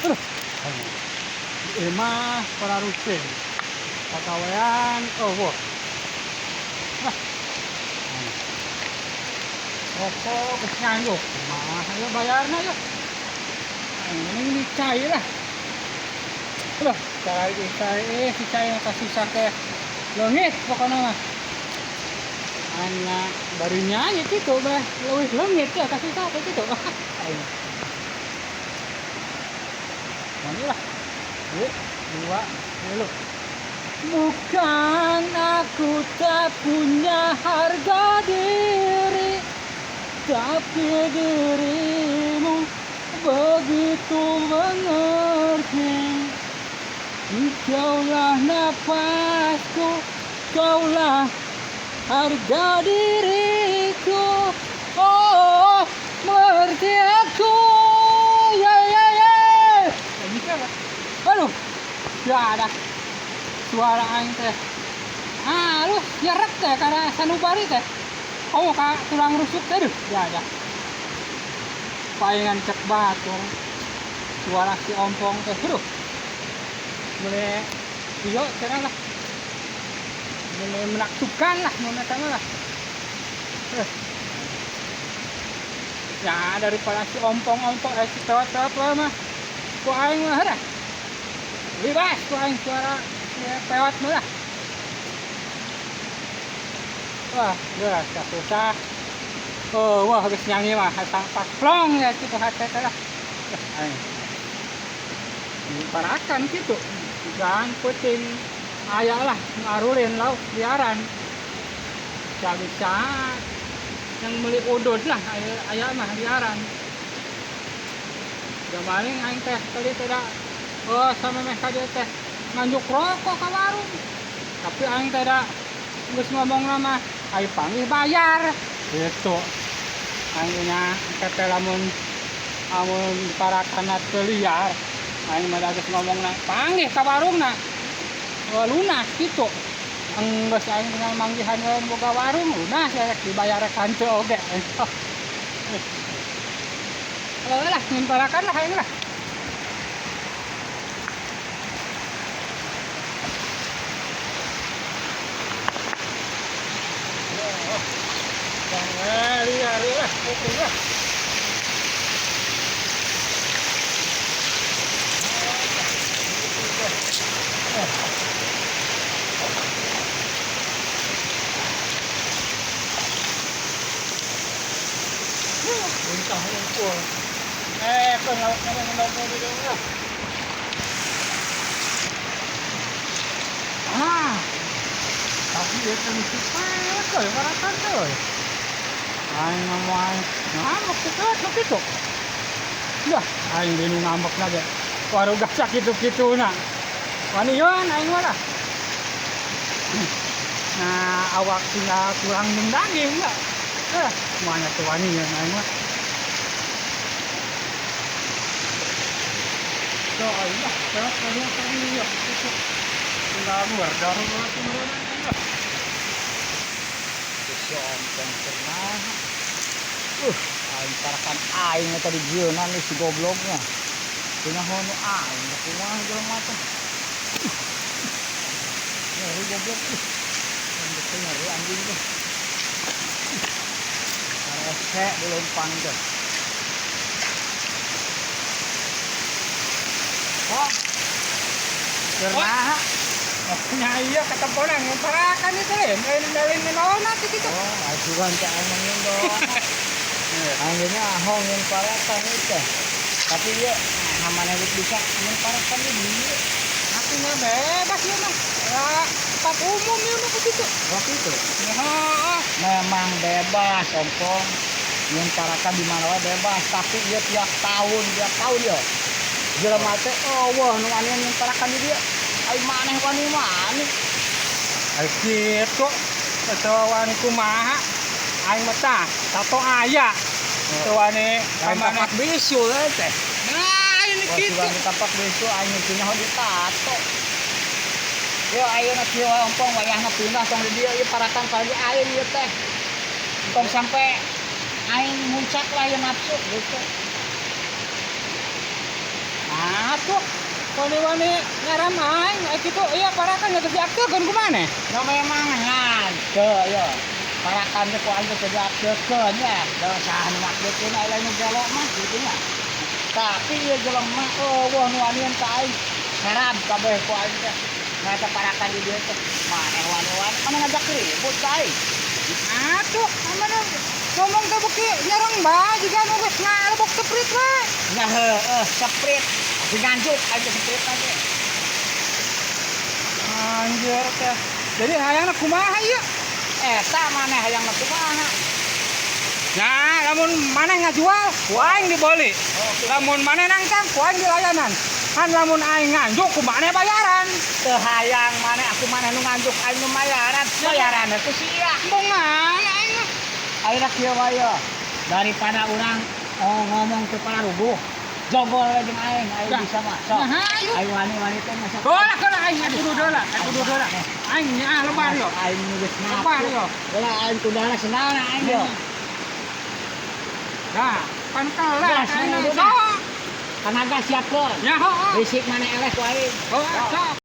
Aduh. Imah pararucing. Pagawean euweuh. Ah. Rokok geus nganjuk. Kumaha ayo bayarna yeuh. Aing mending dicai lah. Aduh, cai cai si cai mah kasusah teh. Leungit pokona mah. Aing bari nyanyi kitu bah, leuwih leungit ya kasusah teh kitu. Aing. Nyanyi lah. 2, 3. Bukan aku tak punya harga diri, tapi dirimu begitu mengerti. Kaulah napasku, kaulah harga diriku. Oh, mengerti aku. Ya ya ya. Ini siapa? Aduh, ya ada suara aing teh. Halus nyerep teh karena sanubari teh. Oh, ka tulang rusuk teh, aduh, ya ada. Palingan cek batur. Suara si ompong teh, aduh. Mulai iyo cenah lah. Mulai menakjubkan lah mun eta mah lah. Ya daripada si ompong-ompong si pewat-pewat wae mah. Ku aing mah heuh. Bebas ku aing suara si pewat mah lah. Wah, geus susah. Oh, wah geus nyanyi mah hasang paklong ya kitu hate teh lah. Aing. Parakan kitu. Jangan puting aya lah ngarulin lauk liaran. Bisa yang beli udud lah aya mah liaran. Da maling aing teh tadi tidak oh sama meh ka dieu teh nganjuk rokok ka warung. Tapi aing teh da geus ngomongna mah ai panggih bayar. Gitu. Aing nya teh lamun amun parakanna teu liar aing mah da geus ngomongna panggih ka warungna. Oh, lunas gitu. Enggeus aing tinggal manggihan we boga warung lunas ya dibayar henteu oge. Heuh lah nyimparakan lah aing lah. Jangan liar lah, oke lah. Muntah lumpur. Kan lauk mana lauk di dalam. Ah. Tapi dia kan mesti pek, parakan tuh. Aing ngomong ngambek tuh kitu. Dah, aing deui ngambek na ge. Waruga sakitu-kituna. Wanian aing mah lah. Nah, awak tinggal kurang jeung daging enggak. Semuanya tuh wanian aing mah. So, aing lah, terus aing ya, kitu. Tinggal berdor turun. Si ompong cenah. Aing parakan aing eta di jieunan si gobloknya. Cenah hono aing da kumaha jelema teh. Nyeri goblok. Geus nyeri anjing teh. Rese dilempang teh. Oh. Cenah. Nah iya ketemponan yang parakan itu lain, lain lain naon atuh kitu. Oh, asuran teh aing mah doang. Anggeunya ahong yang parakan itu. Tapi ieu nah mana bisa yang parakan ieu di artinya bebas ieu mah. Ya, tempat umum ieu mah kitu. Waktu itu. Heeh. Memang bebas ompong. Yang parakan di mana wae bebas, tapi ieu tiap tahun ieu. Jelema teh eueuh nu anian yang parakan di dieu. Ai maneh wani maneh. Ai kitu. Teu wani kumaha? Aing mah tah, tato aya. Teu wani Lain tapak bisu teh. Nah, ini kitu. Lain tapak bisu aing teh nyaho ditato. Yo ayeuna kieu wae ompong wayahna pindah tong di dieu ieu parakan ka aing ieu teh. Tong sampai aing muncak lah ieu nafsu gitu. Atuh, wani-wani nyaram aing, ai kitu iya parakan geus diaktifkeun ku maneh. Ya memang henteu ya. Parakan teh ku aing teh diaktifkeun ya. Da saha nu ngaktifkeun aya lain nu gelo mah kitu nya. Tapi ieu jelema euweuh nu wanian ka aing. Sarab kabeh ku aing teh. Nyaeta parakan di dieu teh. Maneh wani-wani mana ngajak ribut ka aing. Atuh, mana ngomong teh beuki nyerang bae jiga nu geus ngalebok Sprite we. Nya heueuh Sprite. Di Nganjuk aing teh Sprite teh. Anjir teh. Jadi hayangna kumaha ieu? Eta maneh hayang kumaha? Nah, lamun maneh ngajual, ku aing dibeli. Lamun maneh nangtang, ku aing dilayanan. Kan lamun aing nganjuk, ku maneh bayaran. Teu hayang maneh aku maneh nu nganjuk aing nu mayaran. Bayaran ku sia. Embungan aing mah. Ayeuna kieu wae yo. Daripada urang oh, ngomong teu pararuguh. Jogol we jeung aing, aing Dah. bisa mah. Sok. Nah, ayo. Aing wani-wani teh masa. Dola keula aing atuh kudu dola, atuh kudu dola. Aing nya lebar yo. Aing nu geus Lebar yo. Lah aing kudana sendalna aing yo. Nah, pan kelar Gas, aing mana sok. Tenaga siapkeun. Ya heueuh. Risik maneh eleh ku aing. Oh, sok.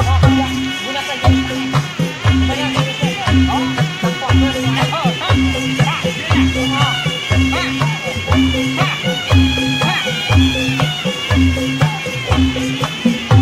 Sok, ya. Gunakan jari maneh. Gunakan jari maneh. Oh, tempokeun ku aing. Oh, sok. Tah, dieu nya. Ha. Ha. Ha.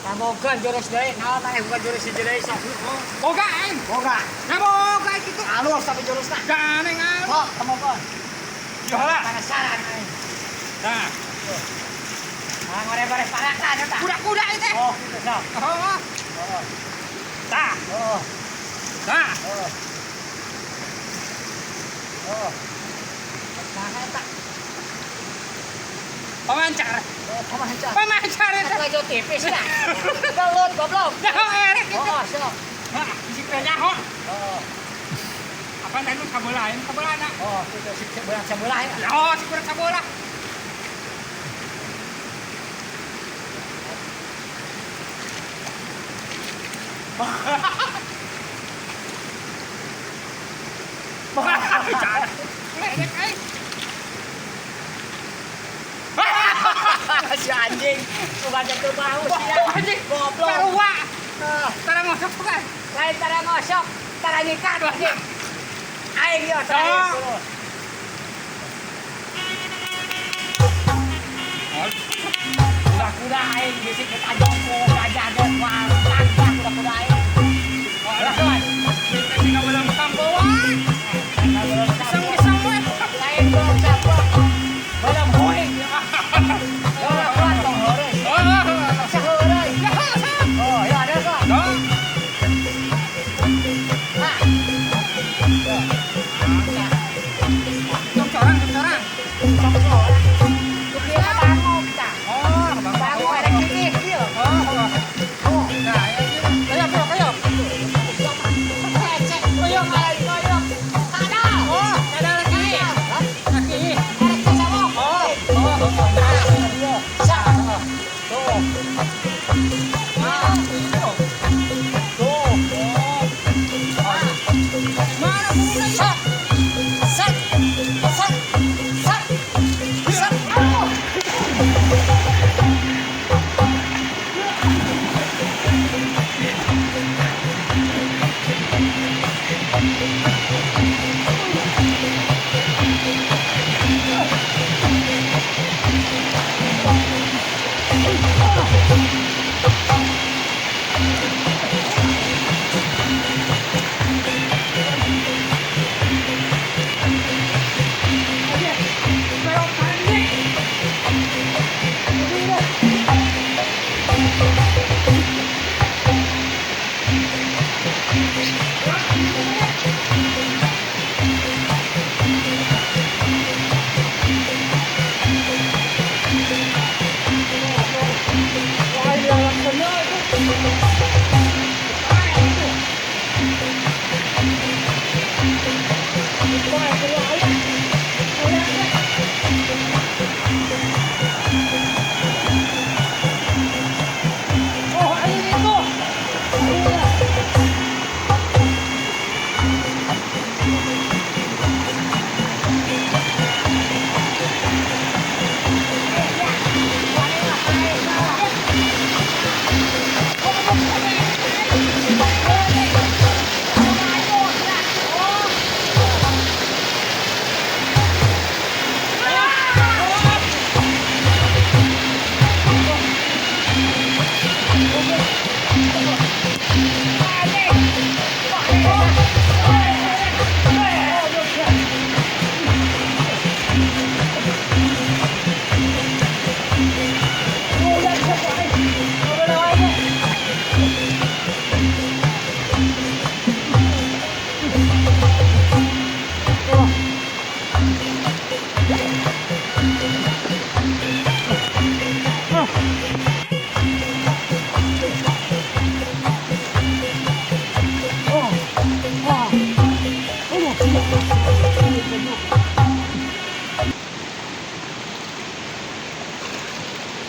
Kamogan jurus deui, naon maneh bukan jurus hiji deui sok. Boga aing. Boga. Nya boga kitu. Alus tapi jurusna. Ganeng alus. Sok kamogan. Yo heula. Penasaran aing. Tah. Ah, ngore-gore parakan eta. Kuda-kuda ieu teh. Oh, kitu sok. Oh. Tah. Oh. Tah. Oh. Oh. Nah, eta. Pemancar. Oh, pemancar. Pemancar eta. Laju tipis ya. Gelut goblok. Dah, erek gitu. Oh, sok. Nah, bisi teh nyaho. Oh. Apa tadi nu sabelah, ini sabelah na. Oh, kitu si sebelah sebelah ya. Oh, si kurang sabelah. Ledek aing. Si anjing, bukan jatuh bau sih ya. Anjing, goblok. Sarua. Tara ngosok bukan? Lain tara ngosok, tara nyikat anjing. Aing yo tara. Kuda-kuda aing bisik kita jongkok gajah ge moal tangkap kuda-kuda aing. Oh, kita sih belum sampoan. Iseng-iseng we. Lain belum sampo. Belum heuing.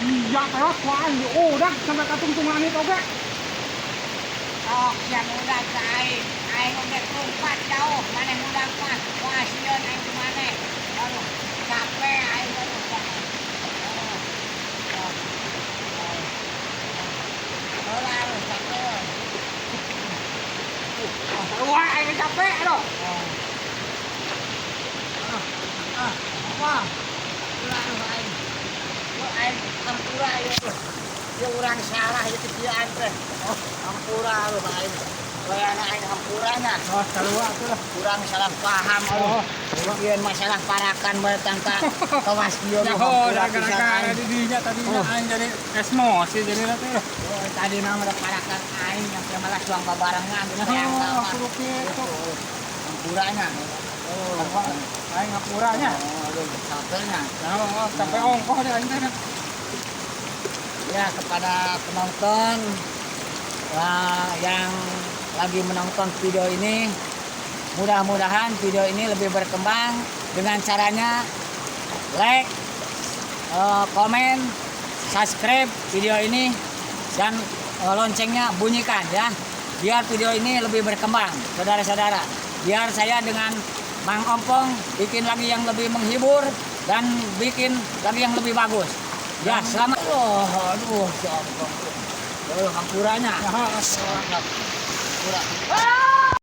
Iya, terus ku aing diudag sampai ka tungtung langit oge. Oh, yang udah ke aing. Aing udah lompat jauh, maneh udah mah. Wah, sieun aing ku maneh. Aduh, capek aing, aduh. Aduh. Oh. Oh. Aduh, capek. Wah, aing capek aduh. Oh. Ah, ah, apa? Ulah, aduh, aing. Lu aing hampura ieu tuh. Ieu urang salah ieu kieuan teh. Oh, hampura aduh aing. Wayana aing hampuranya. Oh, sarua atuh lah. Kurang salah paham aduh. Oh, Ieu masalah parakan bae tangka kawas kieu ya mah oh, hampura pisan gara-gara aing. di dinya tadi Oh. aing jadi emosi jadi teh. Oh, tadi mah ada parakan aing yang malah suang babarengan geus hayang Oh, mah. kudu kitu. Hampuranya. Oh, Aing ngapuranya. Oh, aduh, capeknya. Oh, capek ongkoh deh aing teh. Ya, kepada penonton, wah, yang lagi menonton video ini, mudah-mudahan video ini lebih berkembang dengan caranya like, komen, subscribe video ini dan loncengnya bunyikan ya, biar video ini lebih berkembang, saudara-saudara. Biar saya dengan Mang Ompong bikin lagi yang lebih menghibur dan bikin lagi yang lebih bagus. Ya, selamat. Oh, aduh, si Ompong. Oh, hampuranya. Ya, Hampura.